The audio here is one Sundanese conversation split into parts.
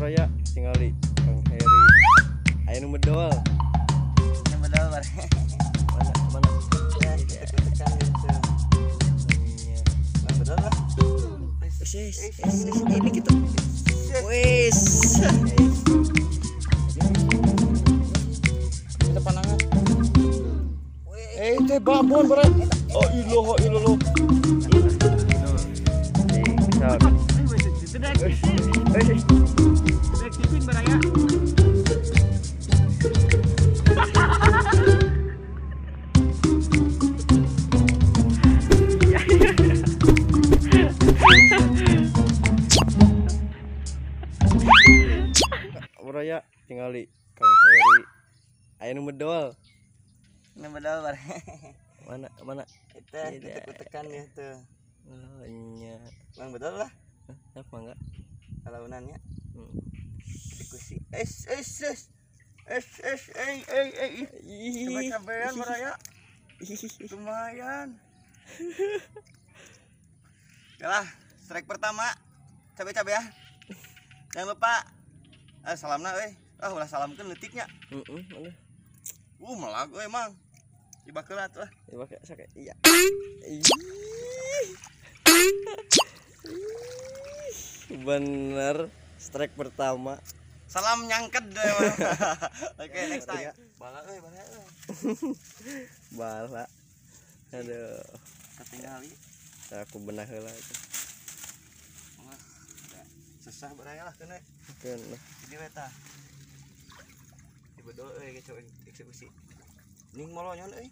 Baraya tingali Kang Heri. Aya nu medol. Nu medol baraya. Mana mana? Tekan gitu. Bang bedol lah. Wis, ini gitu. Wis. Kita panangan. Eh, teh babon baraya. Oh ilah ilah. Baraya. Baraya tingali Kang Heri. Aya nu medol. Nu medol baraya. Mana mana? Eta tekan ya tuh. Oh nya. Bang bedol lah. Apa enggak? Kalaunannya. Eksekusi. Es es es. Es es ei ei ei. Cabe-cabean baraya. Lumayan. Oke lah, strike pertama. Cabe-cabe ya. Jangan lupa salamna euy. Ah ulah salamkeun leutiknya. Heeh, mana? Melag euy mang. Dibakeula atuh lah. Dibake sok iya. Bener, strike pertama. Salam nyangket deh. Oke, next time. Bala euy, bala euy. Bala. Aduh. Ketinggali. Aku benah heula itu. Susah baraya lah keun we. Keun. Jadi we tah. Dibedol euy eksekusi. Ning molonyon euy.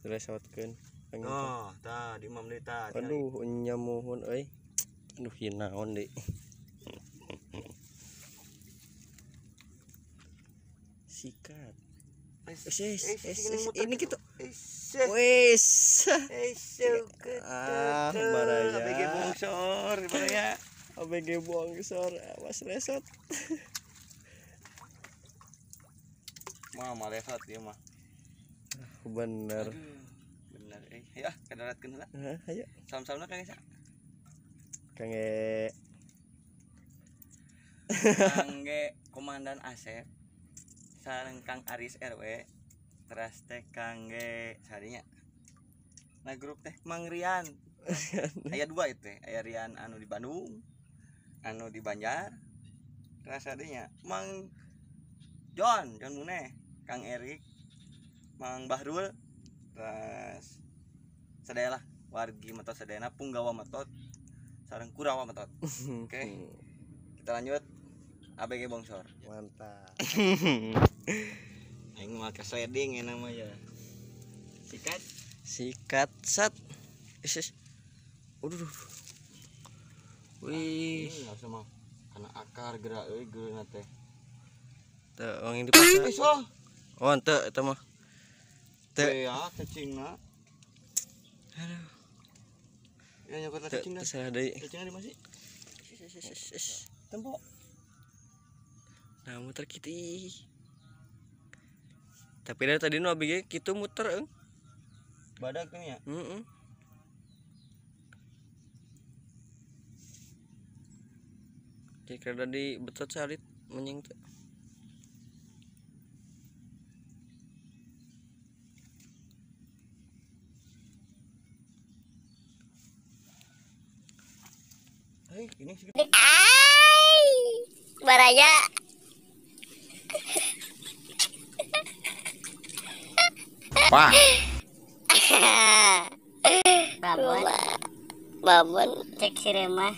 Dilesotkeun. Oh, tah di imam deui tah. Aduh, nya muhun euy. Aduh, ieu naon deui. Sikat. Ini gitu. Wis. Ah, baraya. ABG bongsor, baraya. ABG bongsor, awas resot. Mah malesot ieu mah. Bener. Bener euy. Hayu ah, kadaratkeun heula. Heeh, hayu. Salam-salamna Kang Esa. Kangge Kangge Komandan Asep sareng Kang Aris RW teras teh kangge sarinya. Nah grup teh Mang Rian. Aya dua itu teh, aya Rian anu di Bandung, anu di Banjar. Teras adanya Mang John, John Muneh, Kang Erik, Mang Bahrul, terus sadaya lah wargi metot sadayana punggawa metot sareng kurawa metot. Oke. Kita lanjut ABG bongsor. Mantap. Aing mah kesliding enak mah ya. Sikat. Sikat sat. Is. Aduh. Wih, enggak usah mah. Karena akar gerak euy geuna teh. Teu wong dipaksa. Eh, oh, henteu eta mah. Teu ya cacingna. Aduh. Ya nyokot cacingna. Teu salah deui. Cacingna di mana sih? Tempo. Nah, muter kitu. Tapi dari tadi nu abg kitu muter eung. Badag teh nya. Heeh. Jadi kada di betot salit menying teh. Hei, ini sih. Ai, baraya. Pak. Babon. Babon. Cek sirema.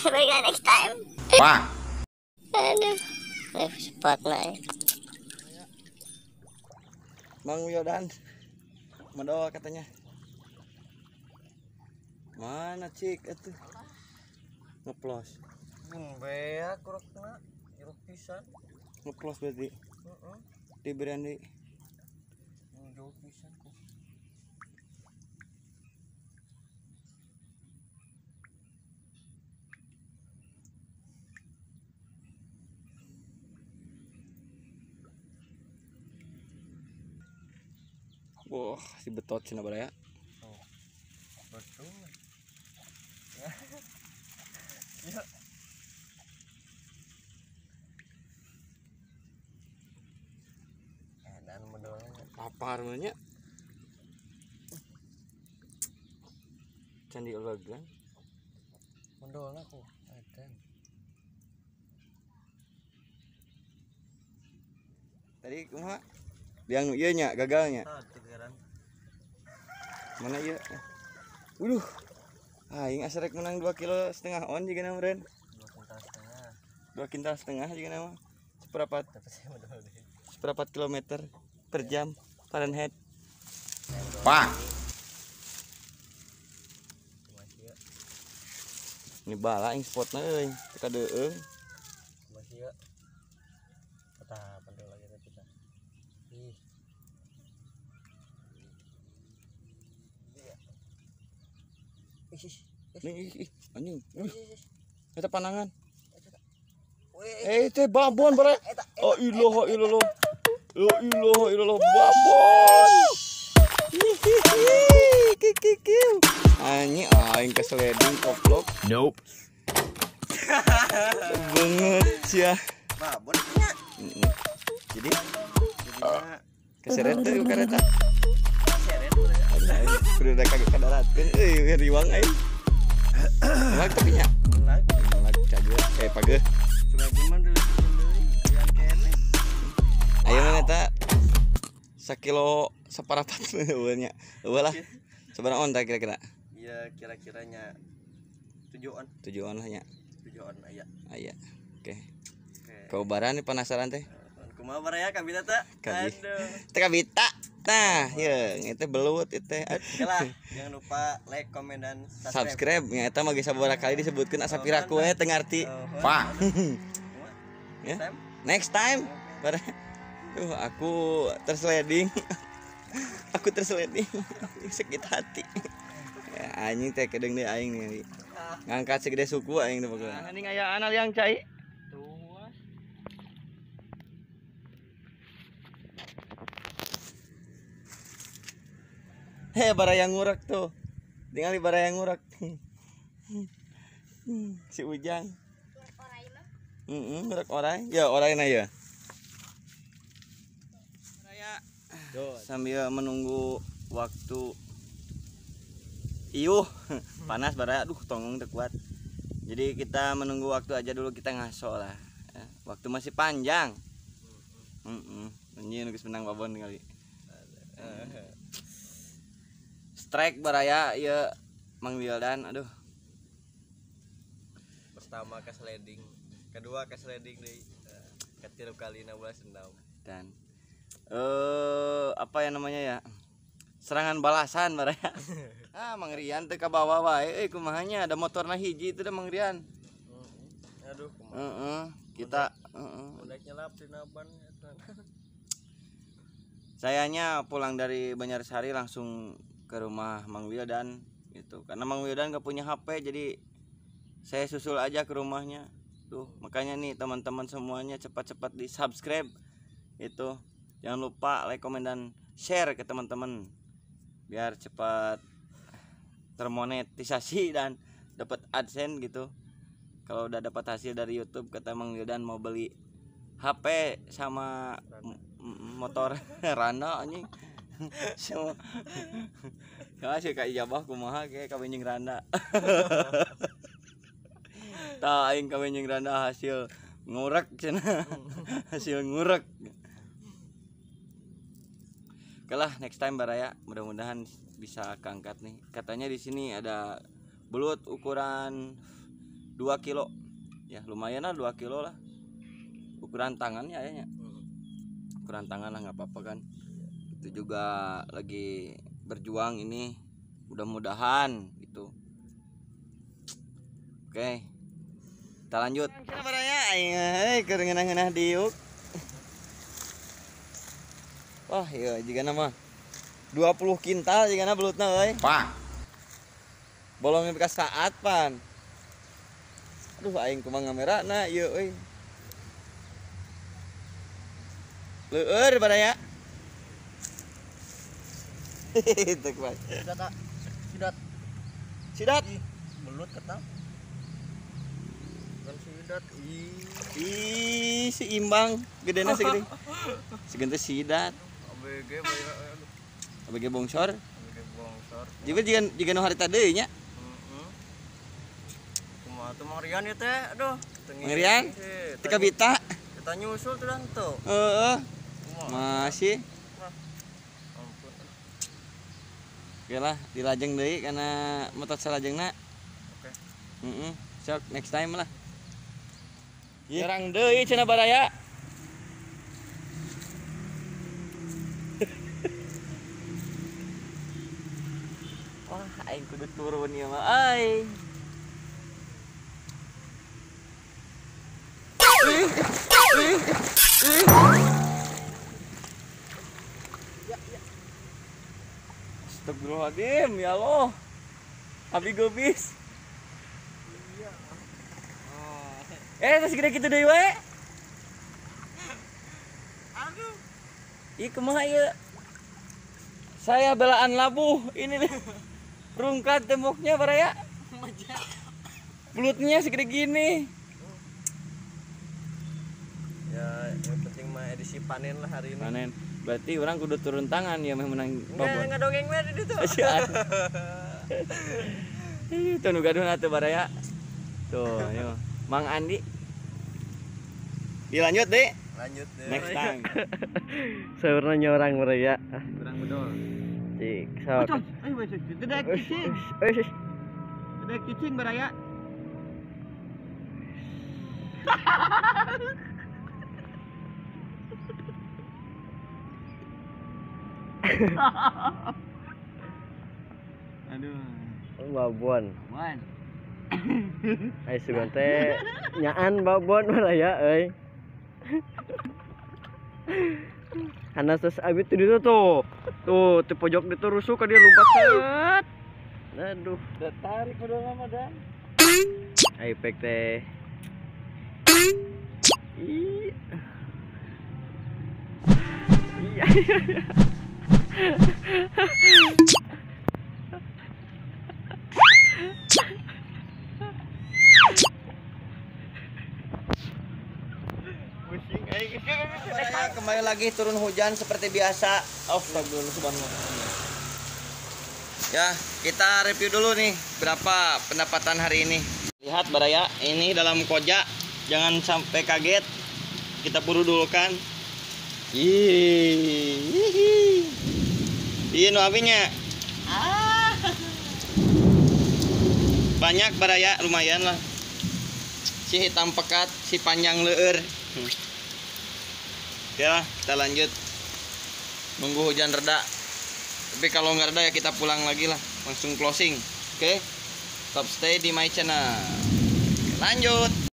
Bye next time. Pak. Aduh. Live spot lah. Mang Yodan. Medol katanya. Mana cik itu? Ngeplos. Bea kurukna jeruk pisan. Ngeplos berarti. Heeh. Di berani. Jauh pisan kok. Wah, si betot cenah baraya. Oh. Betul. Ya. Lapar nya. Candi ulegan. Mondolna ku. Edan. Tadi kumaha? Liang nu ieu nya gagalnya. Mana ieu? Waduh. Aing asa rek menang 2,5 kilo on jigana meureun. 2,5 kintal jigana mah. Seperempat. Seperempat kilometer per jam Fahrenheit. Pak. Ini bala aing spotna euy, teu kadeung. Masih ya. Tah, pandol lagi teh kita. Ih. Ih, anjing. Eta panangan. Eh, teh babon bare. Oh ilaha illallah. La ilaha illallah babon. Anjing aing keseleding koplok. Nope. Banget ya. Babon nya. Jadi keseret teh kareta. Keseret. Kudu rek kaget kadaratkeun euy riwang aing. Melag tapi nya. Melag. Melag cager pageuh. Cuma cuman dulu deui yang kene. Ayo mana eta sakilo separapat eueuh nya. Eueuh lah. Sabaraha on tah kira-kira? Iya, kira-kiranya 7 on. 7 on lah nya. 7 on aya. Aya. Oke. Kaubaran nih penasaran teh. Kumaha baraya kabita teh? Aduh. Teh kabita. Nah, ye, itu belut itu. Oke lah, jangan lupa like, komen dan subscribe. Nya eta mah geus sabaraha kali disebutkeun asa piraku we teu ngarti. Pak. Ya. Next time. Duh, aku terseleding. Aku terseleding. Sakit hati. Ya, anjing teh kedeung deui aing nih. Ngangkat segede suku aing teh pokoknya. Anjing aya anal yang cai. Heh, bara yang ngurek tuh. Tinggal di bara yang ngurek. Si Ujang. Ngurek orai. Ya, orai na ya. Raya. Sambil menunggu waktu iuh, panas bara. Aduh, tonggong teu kuat. Jadi kita menunggu waktu aja dulu, kita ngaso lah. Waktu masih panjang. Anjing geus menang babon kali. Strike baraya ya Mang Wildan, aduh. Pertama ke sliding, kedua ke sliding deui. Ketilu kali na ulah sendau. Dan apa ya namanya ya? Serangan balasan baraya. Ah, Mang Rian teu ka bawah wae euy, kumaha nya ada motorna hiji itu da Mang Rian. Aduh, kumaha. Heeh, kita heeh. Nyelap dina ban eta. Sayanya pulang dari Banjarsari langsung ke rumah Mang Wildan gitu, karena Mang Wildan gak punya HP, jadi saya susul aja ke rumahnya tuh. Makanya nih teman-teman semuanya cepat-cepat di subscribe itu, jangan lupa like, komen dan share ke teman-teman biar cepat termonetisasi dan dapat AdSense gitu. Kalau udah dapat hasil dari YouTube, kata Mang Wildan mau beli HP sama motor Rana anjing. Semua ya sih kayak ijabah kumaha kayak kawin jeung randa. Tah aing kawin jeung randa hasil ngurek cenah. Hasil ngurek. Oke lah, next time baraya mudah-mudahan bisa keangkat nih. Katanya di sini ada belut ukuran 2 kilo. Ya lumayan lah 2 kilo lah. Ukuran tangannya ayahnya. Ukuran tangan lah nggak apa-apa kan. Itu juga lagi berjuang ini, mudah-mudahan gitu. Oke, kita lanjut. Baraya aing keur ngeunah-ngeunah diuk. Wah, iya jigana mah 20 kintal jigana belutna euy. Pak. Bolongnya bekas saat pan. Aduh aing kumaha ngamerana ieu euy. Leueur baraya. Itu kuat. Sidat, sidat. Sidat. Ih, belut ketang. Bukan sidat. Ih, si imbang gedena segede. Segede sidat. ABG aduh. ABG bongsor. ABG bongsor. Juga nu harita deui nya. Heeh. Kumaha tuh Mang Rian ieu teh? Aduh, Mang Rian? Teu kabita. Kita nyusul tuh dan tuh. Heeh. Masih. Ampun. Oke lah, dilajeng deui karena motor salajengna. Oke. Heeh. Sok next time lah. Nyerang deui cenah baraya. Wah, aing kudu turun ieu mah euy. Astagfirullahaladzim, ya Allah. Abi gobis. Terus gede gitu deui wae. Aduh. Ih, kumaha ieu? Saya belaan labuh ini nih. Rungkat temboknya baraya. Belutnya segede gini. Ya, yang penting mah edisi panen lah hari ini. Panen. Berarti orang kudu turun tangan ya meh menang babon. Enggak dongeng mah di ditu. Itu nu gaduh atuh baraya. Tuh, ayo. Mang Andi. Dilanjut, Dek. Lanjut deh. Next time. Sebenarnya nyorang baraya. Urang bedol. Cik, sok. Ayo, tidak cicing. Tidak cicing baraya. Aduh. Babon. Babon. Ai sugan teh nyaan babon baraya euy. Hanas terus abi tuh ditu tuh. Tuh di pojok ditu rusuk ka dia lompat set. Aduh, udah tarik udah lama dan. Ai pek teh. Ih. Iya. Kembali lagi turun hujan seperti biasa. Astagfirullah. Ya, kita review dulu nih berapa pendapatan hari ini. Lihat baraya, ini dalam koja. Jangan sampai kaget. Kita buru dulu kan. Ih. Iya nu abinya. Banyak baraya, lumayan lah. Si hitam pekat, si panjang leur. Oke lah, kita lanjut. Nunggu hujan reda. Tapi kalau nggak reda ya kita pulang lagi lah, langsung closing. Oke. Tetap stay di my channel. Lanjut.